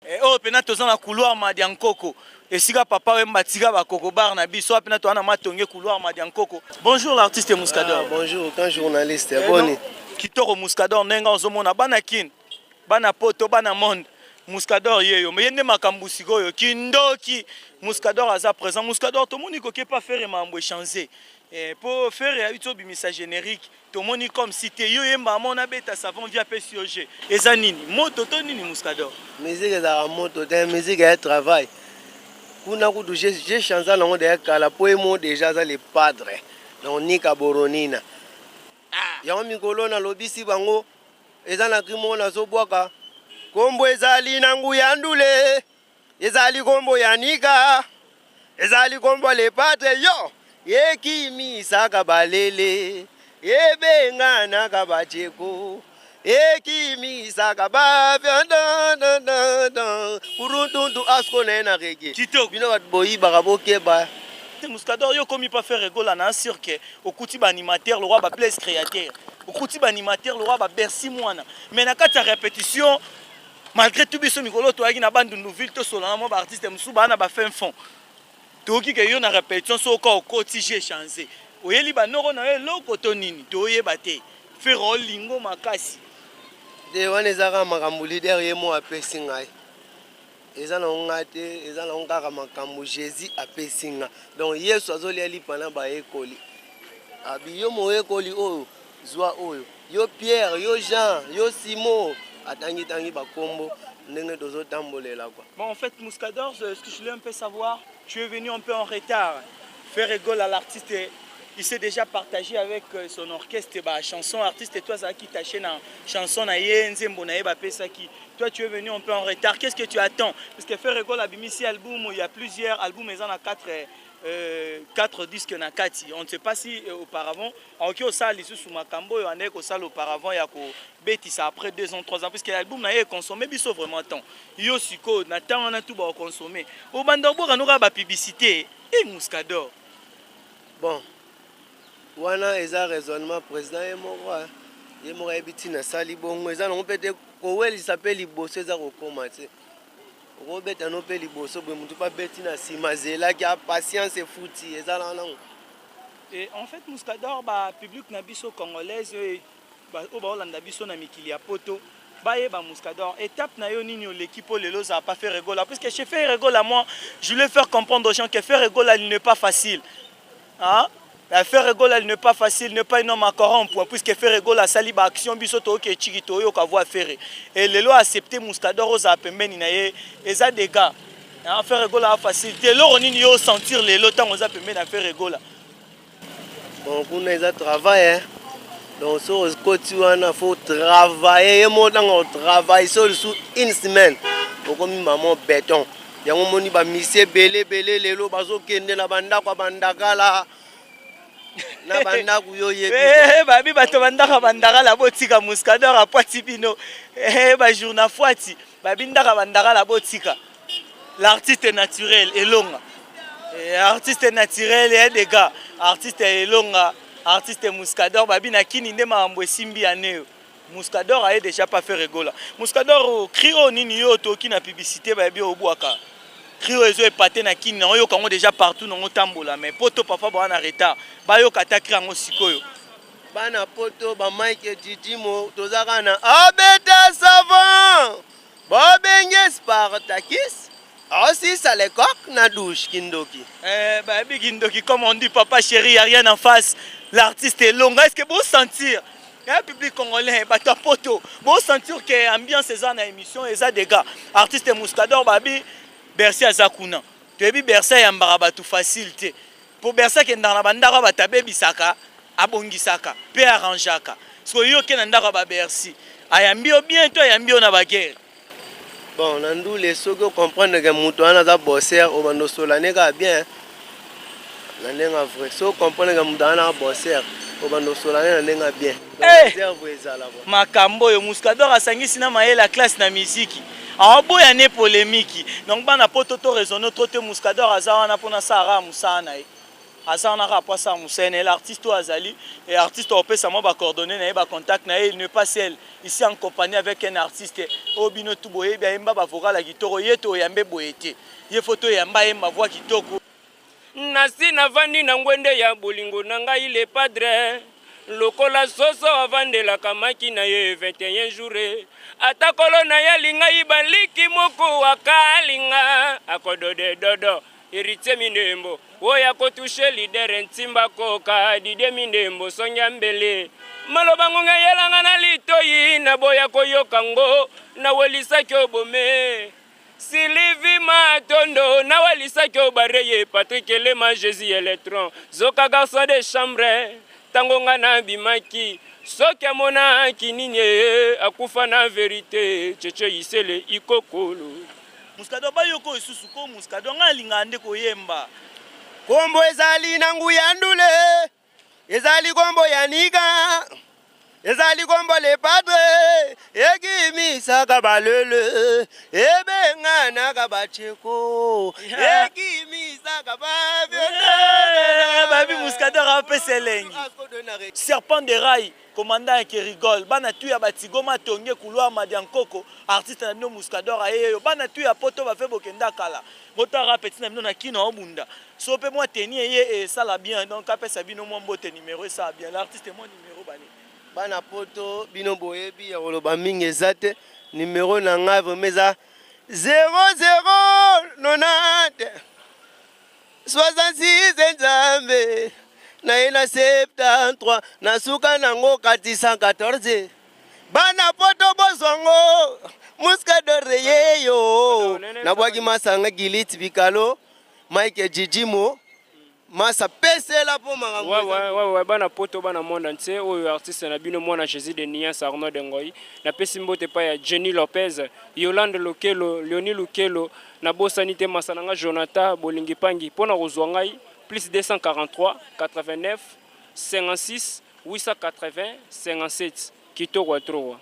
Oyo mpena toza na couloir Madiankoko, esika Papa Wemba tika bakoko bar na biso. Mpena toza na Matonge, couloir Madiankoko. Bonjour l'artiste Muscador. Ah, bonjour, quand journaliste, boni? Kitoko, Muscador. Ndenge ozomona bana Kine, bana Poto, bana monde, Muscador yeyo. Me ye nde makambo sikoyo kindoki. Muscador aza présent. Muscador, tomoni koki epa Ferre, mambo échange po Ferre ayi ti obimisa générique. Tomoni comme si te yo yemba mona beta savon via apesi yo g. Eza nini, moto to nini, Muscador? Musique ezalaka moto te, musique ya travail. Kuna kutu je change nango deya kala, po ye mo déjà aza le padre. Donc Nika Boronina yango mikolo nalobisi bango, eza na cri moko nazobwaka: kombo ezali na nguya ndule, ezali kombo ya Nika, ezali kombo le padre. Yo ekimisaka balele, ebenganaka bajeko, ekimisaka bafia kuruntuntu asko na ye na reggae. Kitoko. Bino bato boyibaka, bokeba. Muscador, yo komi pa Ferre Gola na sûr ke okuti baanimateur lokwa baBlaise Créateur, okuti baanimateur lokwa baBercy Mwana, mais na kati ya répétition, malgré tout, biso mikolo toyaki na Bandundu ville, tosolana mwa baartiste mosusu baa na bafin fond. Toyoki ke yo na répétition, so oka okoti, j'ai changé, oyeli banoko na yo eloko to nini, toyeba te. Ferre olingo makasi. Te, wana eza kaka makambo leader ye mo apesi ngai. Eza nango ngai te, eza nango kaka makambo Jésus apesi nga. Donc Yesu azolia lipa na bayekoli, abi: yo moyekoli oyo, zwa oyo, yo Pierre, yo Jean, yo Simon. Atangitangi bakombo ndenge tozotambolela quoi. Bon, en fait, Muscador, ce que je voulais un peu savoir, tu es venu un peu en retard. Ferre Gola, l'artiste, il s'est déjà partagé avec son orchestre ba chanson. Artiste, toi, ça qui taché na chanson na ye, nzembo na ye bapesaki. Toi, tu es venu un peu en retard. Qu'est-ce que tu attends? Parce que Ferre Gola abimisi album, il y a plusieurs albums, ils en ont quatre disques na kati. On ne sait pas si auparavant aoki osala lisusu makambo oyo andeki kosala auparavant ya kobetisa après 2 ans, 3 ans, puisque album na ye econsomme biso vraiment temps. Yo sikoyo na ntango wana tu bakonsome, obanda obwaka no kaka bapublicité e Muscador. Bon, wana eza raisonnement président ye moko, ye moko ayebi ntina asali bongo. Eza nango mpe te kowelisa mpe liboso, eza kokóma te. Okobeta no mpe liboso boye, motu mpe abeti na nsima, azelaki a patience efuti, eza nango. Et en fait, Muscador, bapublic na biso congolaise oyo baolanda biso na mikili ya Poto, bayeba Muscador, étape na yo nini oleki mpo lelo ozala pas Ferre Gola? Puisque chez Ferre Gola, moi je voulais faire comprendre aux gens que Ferre Gola, il n'est pas facile, hein? Ferre Gola, il n'est pas facile, n'est pas un homme à corrompre, puisque Ferre Gola asali baaction. Biso toyoki etiki, toyoka voix Ferre et lelo accepter Muscador ozala pembeni na ye, eza dégâts. Ferre Gola facile te. Eloko nini yo sentir lelo ntango oza pembeni na Ferre Gola? Bon, kuna eza travail, hein? Donc so okoti wana, faut travailler. Ye moko ntango otravaille, so lisusu une semaine, okomi mamo béton. Yango omoni bamisi ebele ebele lelo bazokende na bandako ya bandakala, na bandako yo yebi. Babi bato bandako ya bandakala, botika Muscador apwati bino bajourna fwati. Babi ndako ya bandakala, botika l'artiste naturel Elonga. Artiste naturel ya dega, artiste Elonga, artiste Muscador. Babi na kini nde makambo esimbi ya neo. Muscador aye déjà pas Ferre Gola. Muscador, cri oyo nini yo toki na publicité, bayebi obwaka cri oyo ezo epate na kini na oyoka yango déjà partout nango tambola, mais poto parfois baa na retard, bayoka ata cri yango sikoyo. Bana Poto, bamike Didimo, toza kaka na abeta savon, babenge Spartakis, osisa lecoq na douche, kindoki. Eh, bayebi kindoki, comme on dit, papa chéri, y a rien en face. L'artiste Elonga, est ce que bosentir un public congolais, bato ya Poto, bosentir ke ambiance eza na émission, eza dégâts? Artiste Muscador, babi Bercy aza kuna. Toyebi Bercy ayambaka bato facile te, po Bercy akendaka na bandako ya bato, abebisaka, abongisaka mpe arrangeaka. Soki yo oke na ndako ya baBercy, ayambi yo bien to ayambi yo na baguerre? Bon, na ndule, soki ocomprendre ke moto wana aza bosser, obanda osola ne kaka bien na ndenge ya vrai. Soki ocomprendre ke moto wana aza bosser, obanda osola ne na ndenge ya bien. Réserve ezala quoi. Makambo oyo Muscador asangisi na mayele ya classe na misiki, aoboya ne polémique. Donc bana Poto, to raisonne trop te. Muscador aza wana mpona asalaka mosala na ye. Aza wana kaka po asala mosala na ye. L'artiste oyo azali et artiste akopesa mwa ba coordonnees na ye, ba contacts na ye. Il n'est pas seul ici, en compagnie avec un artiste oyo bino tout boyebi, ayemba ba vocal ya kitoko. Ye toyambe boye te, ye faut toyamba, ayemba voix kitoko. Nasi navandi na ngwende ya bolingo na ngai le padre, lokola soso avandelaka maki na ye 21 jours. Ata kolo na ye alingai baliki moko akalinga akodode dodo. Héritier Mindembo oyo akotouche leader Ntimba Koka Didie Mindembo songia mbele maloba ngonga eyelanga na litoyi naboya koyoka ngo nawelisaki obome Sylvie Matondo nawelisaki obareye Patrick Elema Jésus Electron zoka garçon de chambre ntango nga nabimaki soki amonaki nini akufa na vérité Cheche Isele Ikokolo. Muscador, bayoko lisusu ko Muscador, ngai alingaka nde koyemba. Kombo ezali na nguya ndule, ezali kombo ya nika, ezali kombo le padre, ekimisaka balele, ebenganaka bacheko, ekimisaka. Babi Muscador apesa elengi. Serpent de rail, commandant ya Kerigol, bana tu ya batigoma tonge couloir Madiankoko, artiste na bino Muscador ayeyo, bana tu ya poto bafe bokenda kala. Botara petit na bino na kino obunda. So pe mwa teni eye esala bien, donc apesa bino mwa mbote, numéro esala bien. L'artiste, mwa numéro bani. Bana poto, bino boyebi ya koloba mingi eza te. Numero na ngai vraiment eza 00 90 66 nzambe na ye na 73 na suka nango 414. Bana poto, bozwango Muscador yeyo. Nabwaki masanga giliti bikalo Mike Jijimo masa pesela mpo makambo. Ouais, bana poto, bana monde entier, oyo artiste na bino mwana Jésus de Nias Arnaud de Ngoi. Napesi mbote epai ya Jenny Lopez, Yolande Lokelo, Leonie Lukelo, nabosani te masa na nga Jonathan Bolingi Pangi. Mpo na kozwa ngai, plus 243 89 56 880 57. Kitoko ya trop.